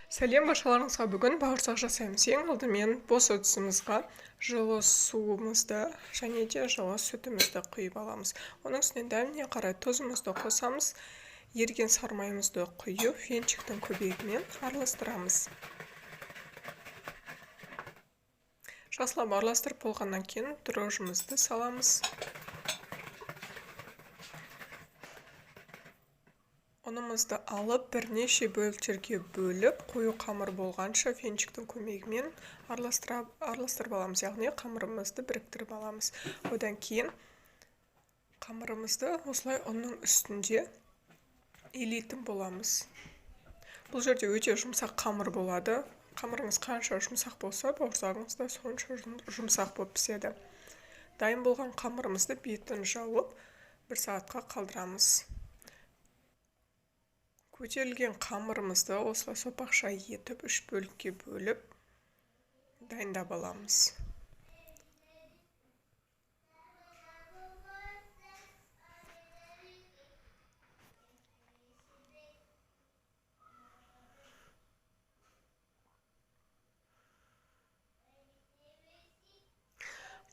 Сәлем баршаларыңызға! Бүгін бауырсақ жасаймыз. Ең алдымен бос ыдысымызға жылы суымызды және де жылы сүтімізді құйып аламыз. Оның үстіне дәміне қарай тұзымызды қосамыз. Еріген сармайымызды құйып, венчиктің көмегімен араластырамыз. Жақсылап араластырып болғаннан кейін дрожжымызды саламыз. Ұнымызды алып, бірнеше бөліктерге бөліп, қою қамыр болғанша венчиктің көмегімен араластырып аламыз, яғни қамырымызды біріктіріп аламыз. Одан кейін қамырымызды осылай ұнның үстінде илейтін боламыз. Бұл жерде өте жұмсақ қамыр болады. Қамырыңыз қанша жұмсақ болса, бауырсағыңыз да сонша жұмсақ болып піседі. Дайын болған қамырымызды бетін жауып, бір сағатқа қалдырамыз. Көтерілген қамырымызды осылай сопақша етіп, үш бөлікке бөліп дайындап аламыз.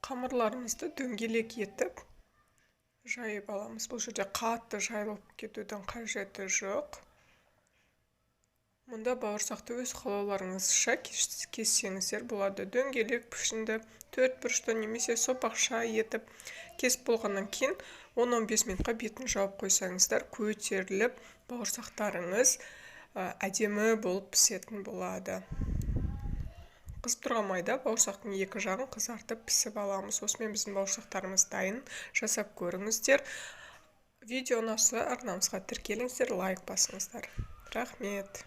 Қамырларымызды дөңгелек етіп жайып аламыз. Бұл жерде қатты жайылып кетудің қажеті жоқ. Мұнда бауырсақты өз қалауларыңызша кессеңіздер болады. Дөңгелек пішінді, төрт бұрышты немесе сопақша етіп кесіп болғаннан кейін 10-15 минутқа бетін жауып қойсаңыздар, көтеріліп бауырсақтарыңыз әдемі болып пісетін болады. Қызып тұрған майда бауырсақтың екі жағын қызартып пісіп аламыз. Осымен біздің бауырсақтарымыз дайын. Жасап көріңіздер. Видео ұнаса арнамызға тіркеліңіздер, лайк басыңыздар. Рахмет.